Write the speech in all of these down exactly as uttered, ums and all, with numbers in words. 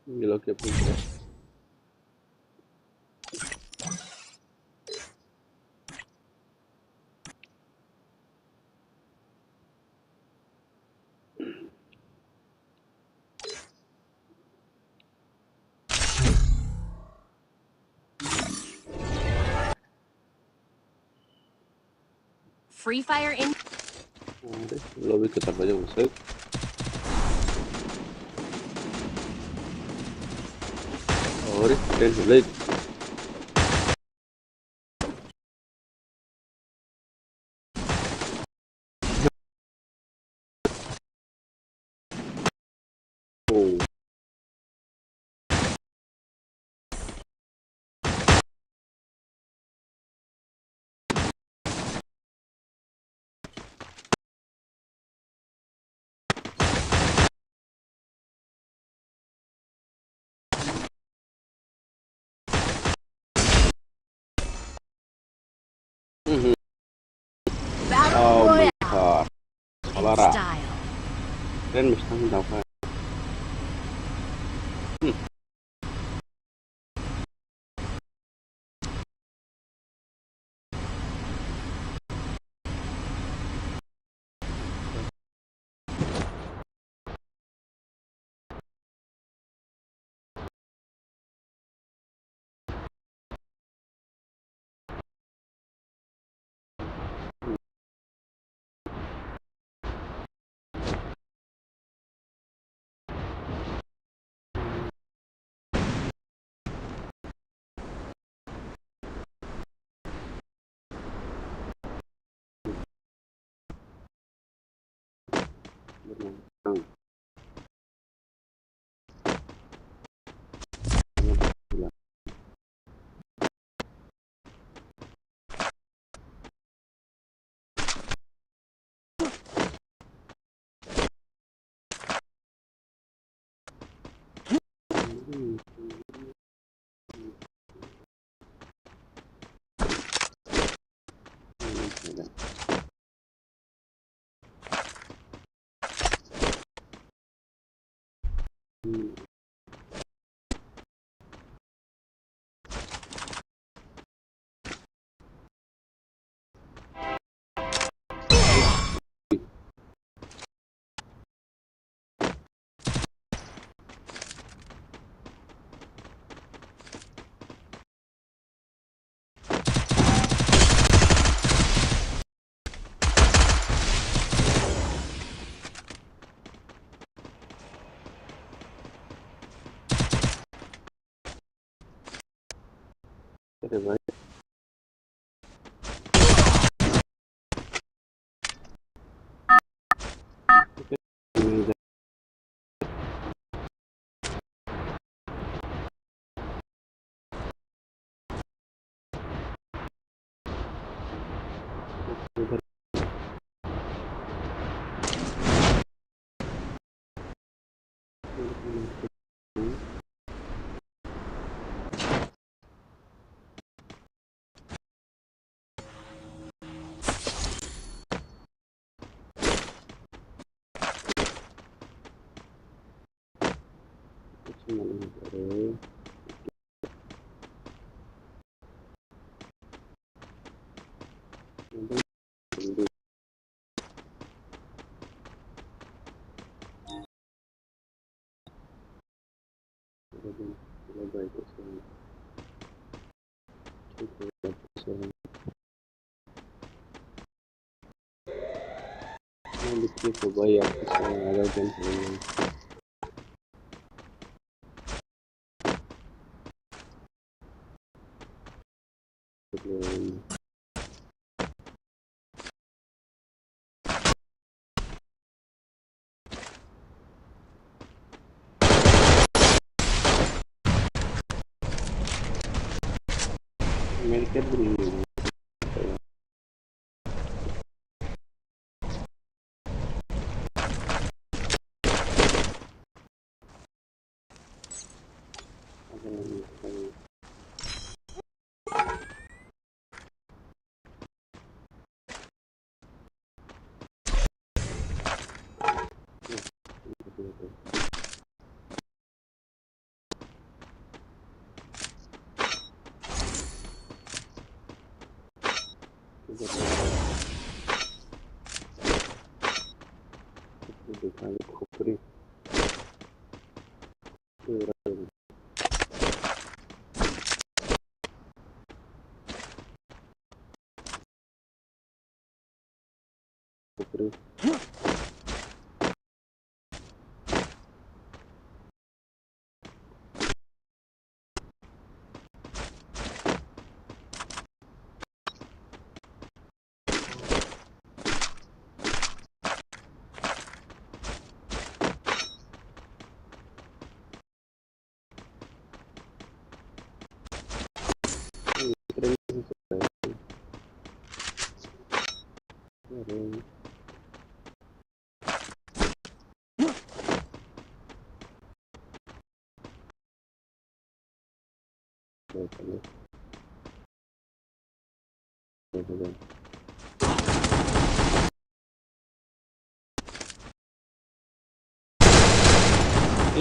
Gilo ke pun. Free Fire in. Lobby kita banyak musuh. Ori, ten late. Mhm. Battle Oh my Royale. God. Salara. Style. Keren mesti tanggung jawab. Hmm.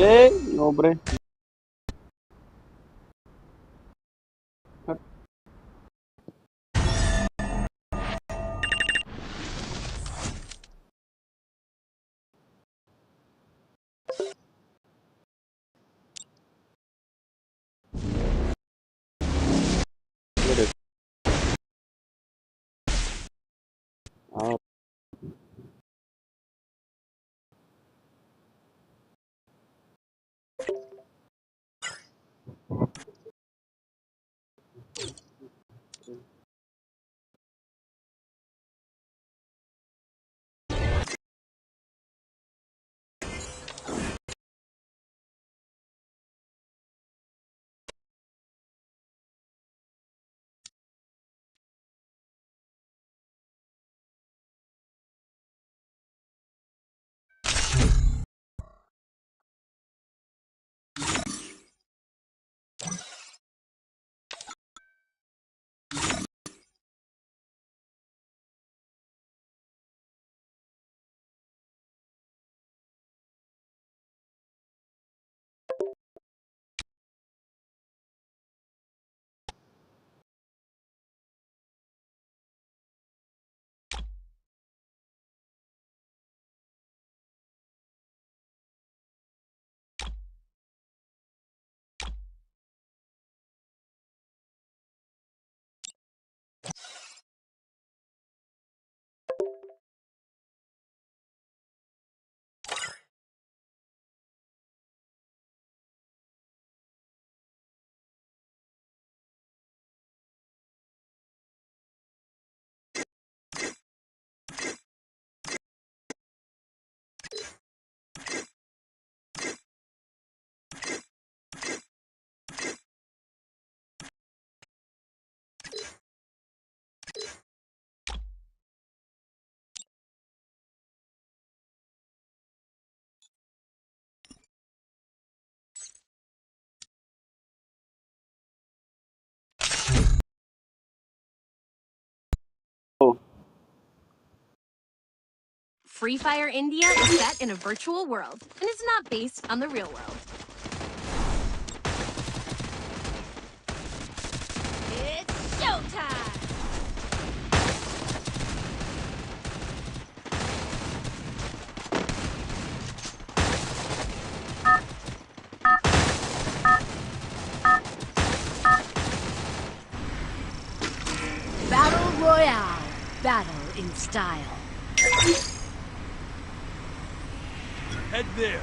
Ey, no, bre. Free Fire India is set in a virtual world and is not based on the real world. It's showtime! Battle Royale. Battle in style. Head there.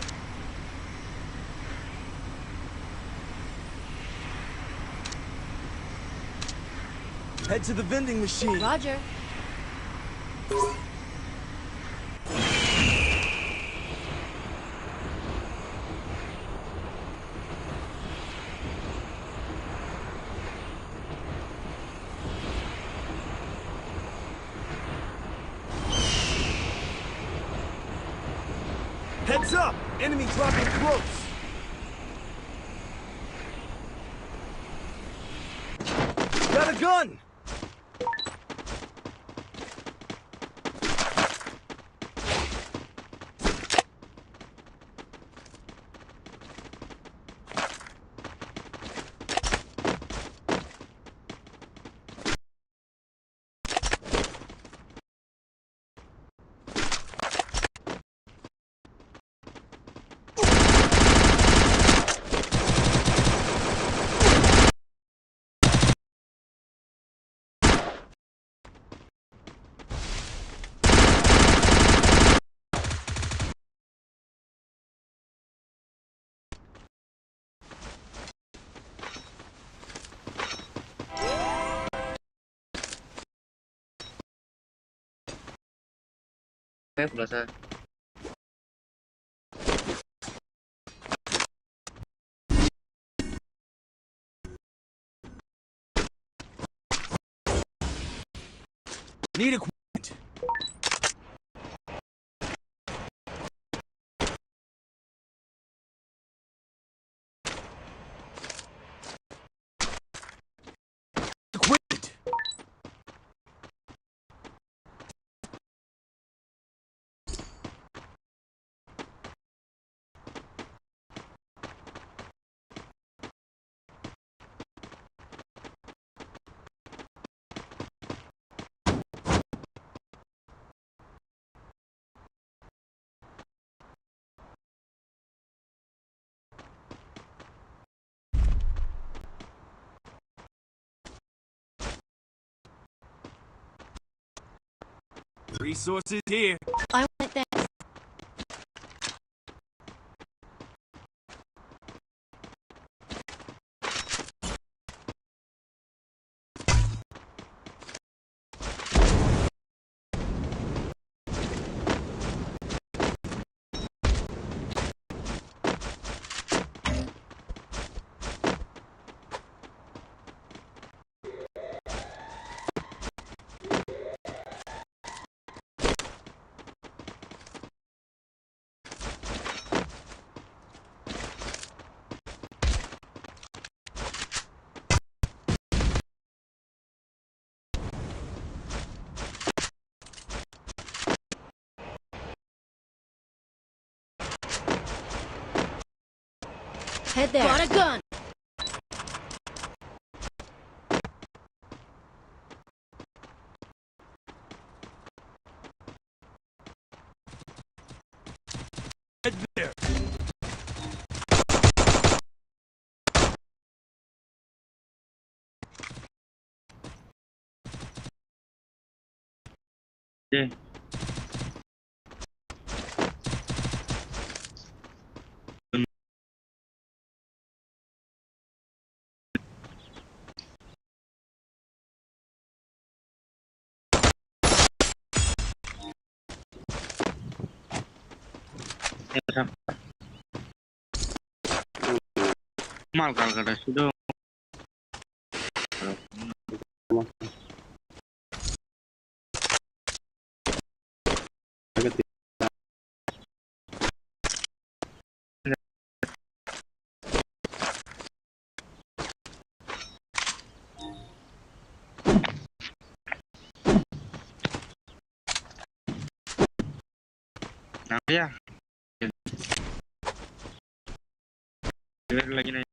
Head to the vending machine. Roger. Heads up! Enemy dropping close! Got a gun! Kaya pula sa. Need equipment. Equipment. Resources here. I want that. Head there. Got a gun. Head there. Mal kal kata sudah. Nang ya. Lagi na.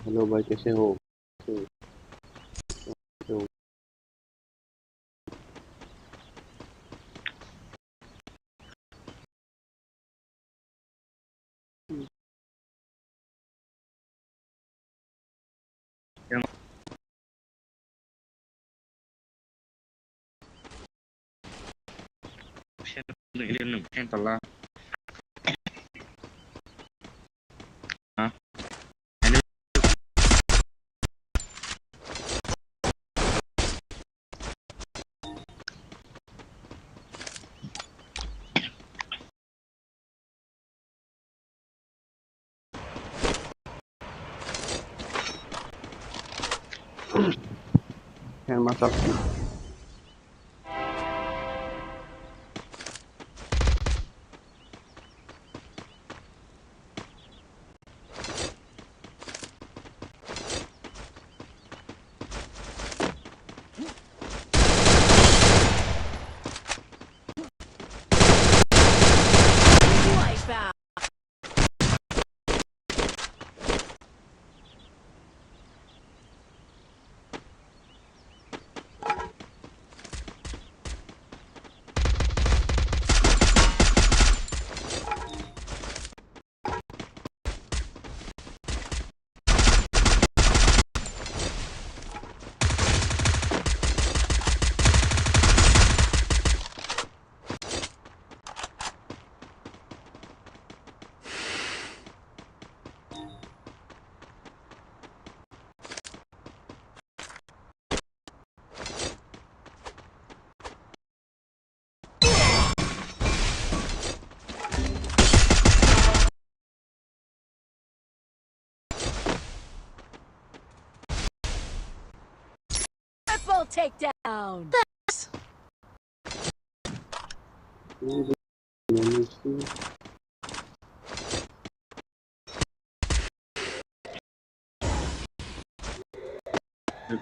Hello भाई, कैसे हो? Khe ma chap. Wipe out. takedown.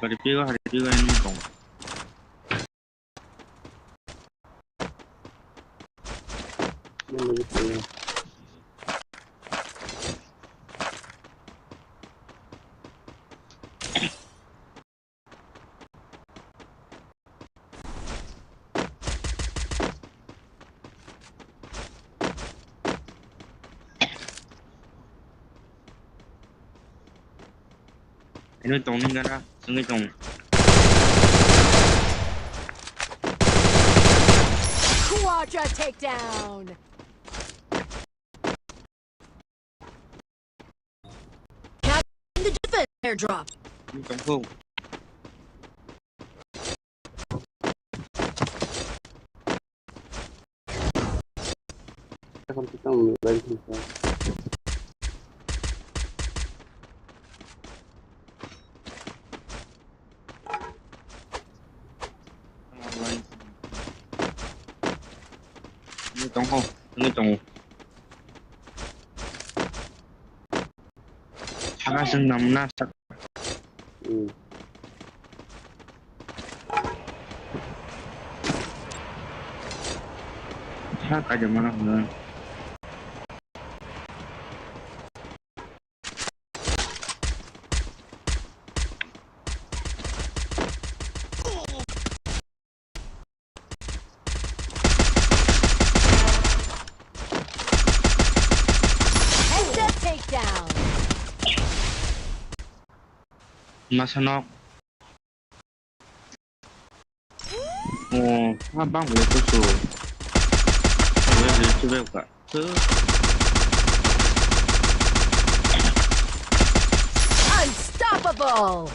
Hari pigo, hari pigo ini tong. Ini tong ni gara, ini tong. Quadra takedown. Capturing the defense airdrop. Ini tong ko. Ini tong ko, ini tong. Saka seng nam na sak. Hmm. Sak aja mana huna. Headshot takedown. Masa nok. Oh, ha bang le tu su. Weh, le tu weh ka. Tu. Unstoppable.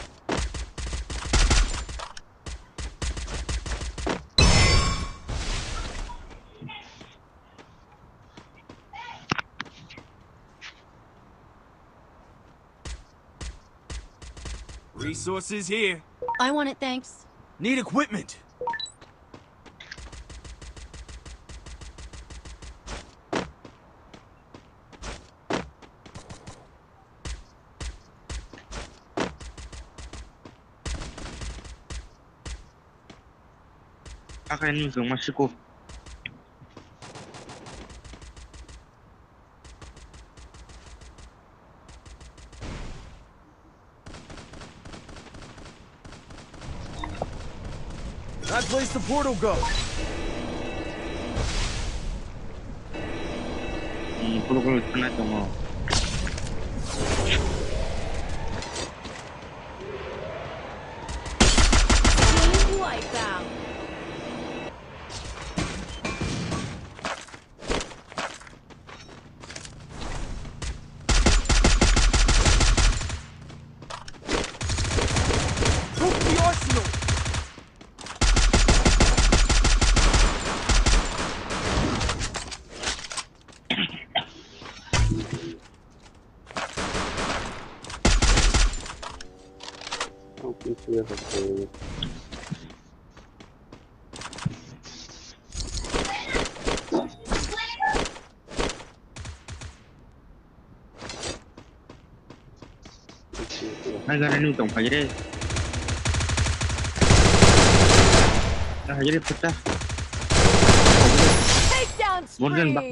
Resources here. I want it, thanks. Need equipment. Akai ni jong masiko. That place the portal go. Hmm, kulo kulo thanai tongo. Team wipeout. Took the arsenal. Hai gana ni tong phai re. Hai re pata. Takedown spree. Morgan bak.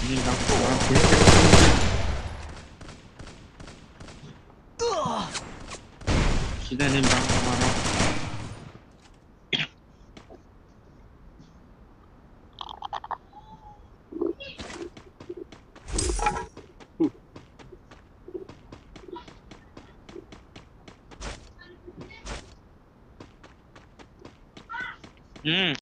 Ini bak. Sida ni bang mano. Hmm.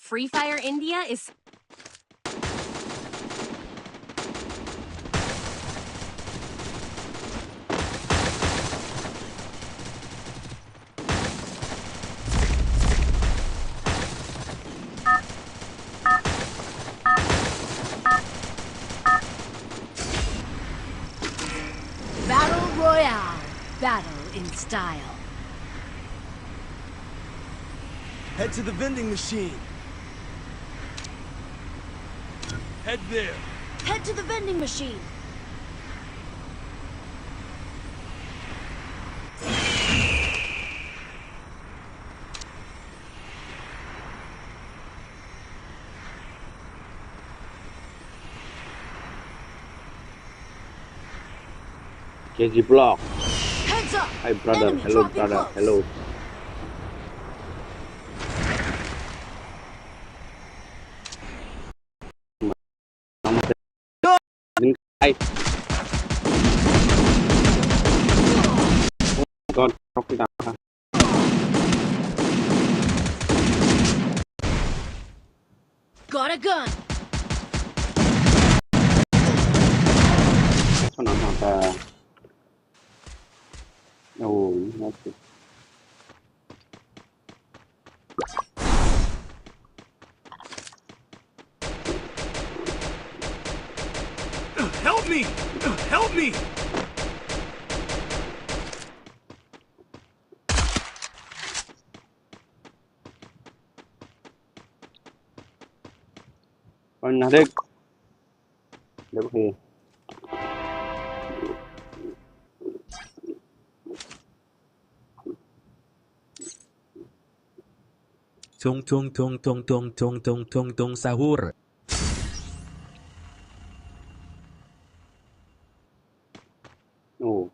Free Fire India is Battle Royale. Battle in style. Head to the vending machine. Head there. Head to the vending machine. K G Block. Heads up! Hi, brother. Enemy hello, dropping brother. Close. Hello. Hi. God, rock it down. Got a gun. Sana mata. Oh, okay. Help me! Help me! Ang narik. Dapat ni. Tung tung tung tung tung tung tung tung tung sahur. Oh.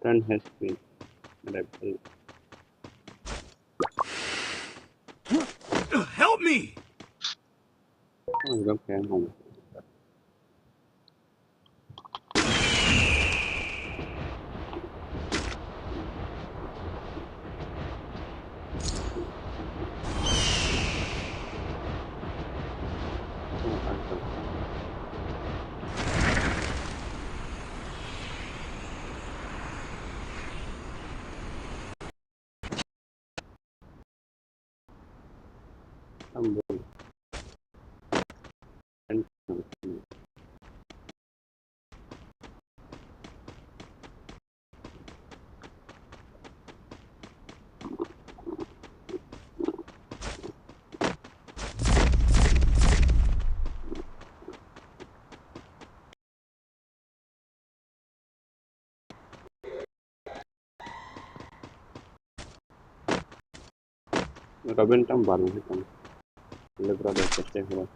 Friend has been. Help me! Oh, okay, home. Robin tam balu hitam. Lebra da kete ho.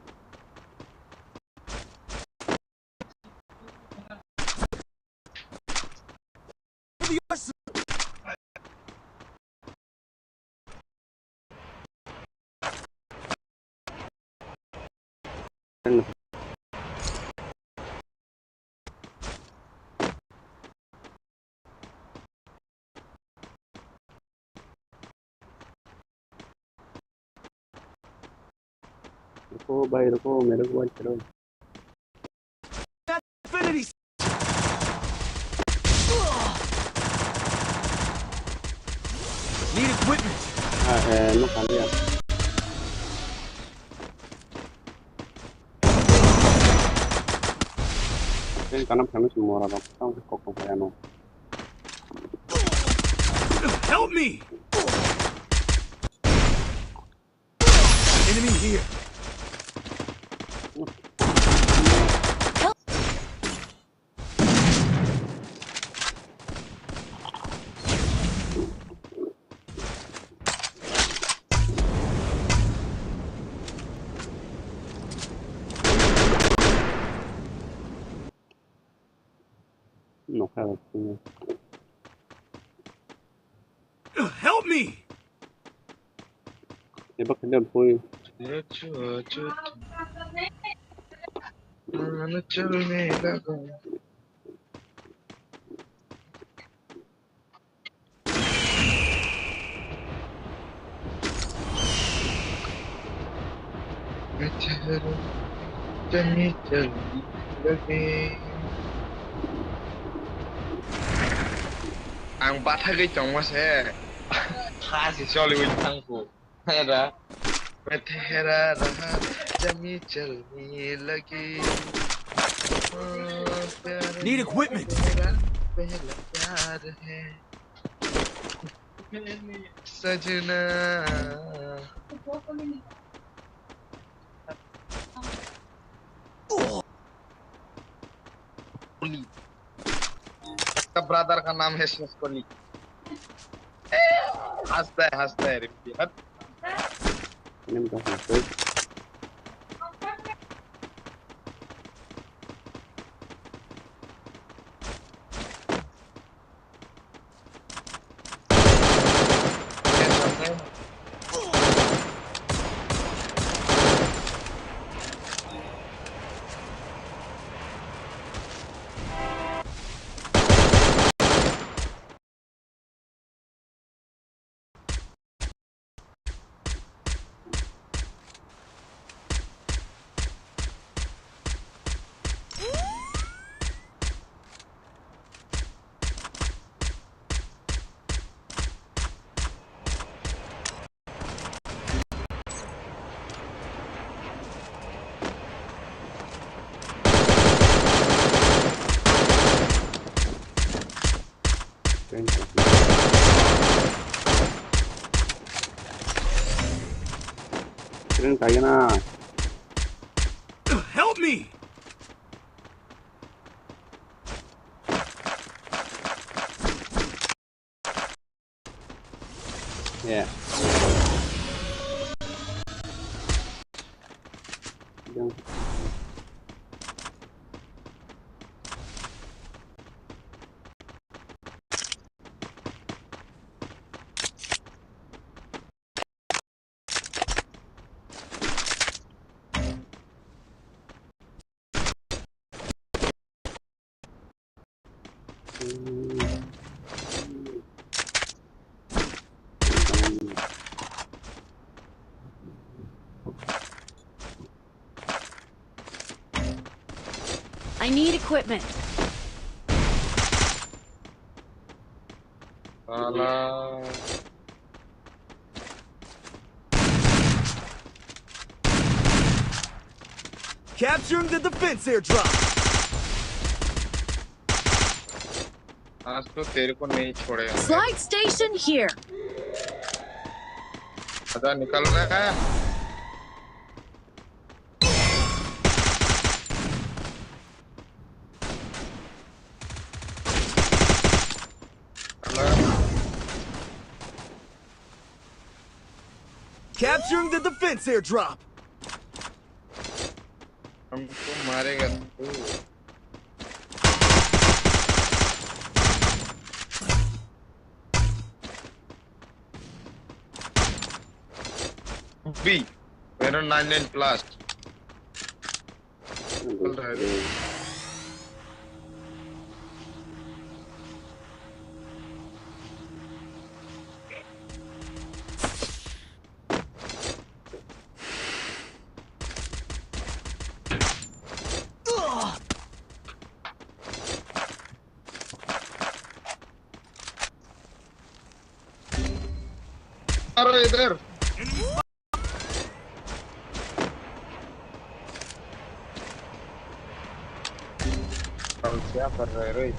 Ruko bhai, ruko, mere ko bhai, chalo. Infinity. Need equipment. Ah, eh, no cambia. Ken kanam kami semua orang tong kok kok ya no. Help me! Enemy here. Nokha rok tini. Help me! Eba khe pui. Ang bathagwi tongma se. Tha se choliwi thangkhu. Hera. Hera raha jami chalni lagi. Need equipment. Pehla pyar hai. Sajna. इसका ब्रदर का नाम है शेष कोहली। हंसता है, हंसता है, रिप्पी, हट। Train kaiya na. Help me! Yeah. I need equipment. Ala. Capturing the defense airdrop. आज तो तेरे को नहीं छोड़ेगा। Flight station here. आजा निकल रहा है। Capturing the defense airdrop. हमको मारेगा तू। B, मेरा नाइन नाइन प्लस। अरे इधर। क्या कर रहे रे?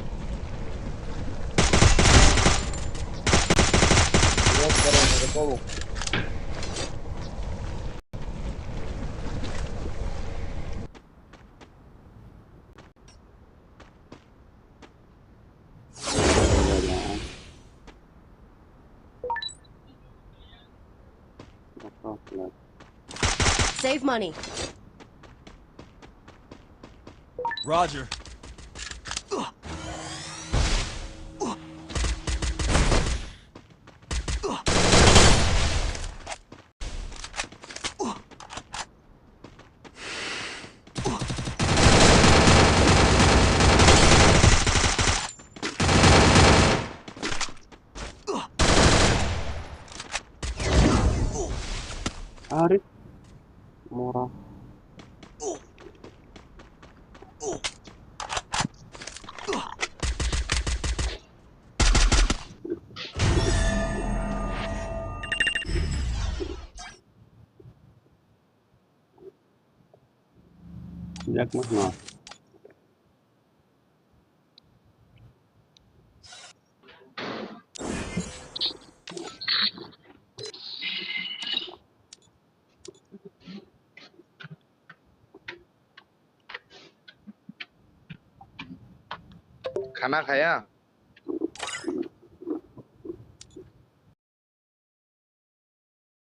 What कर रहे मेरे को? Save money. Roger. Arit mora. Yak mah no. Khana khaya?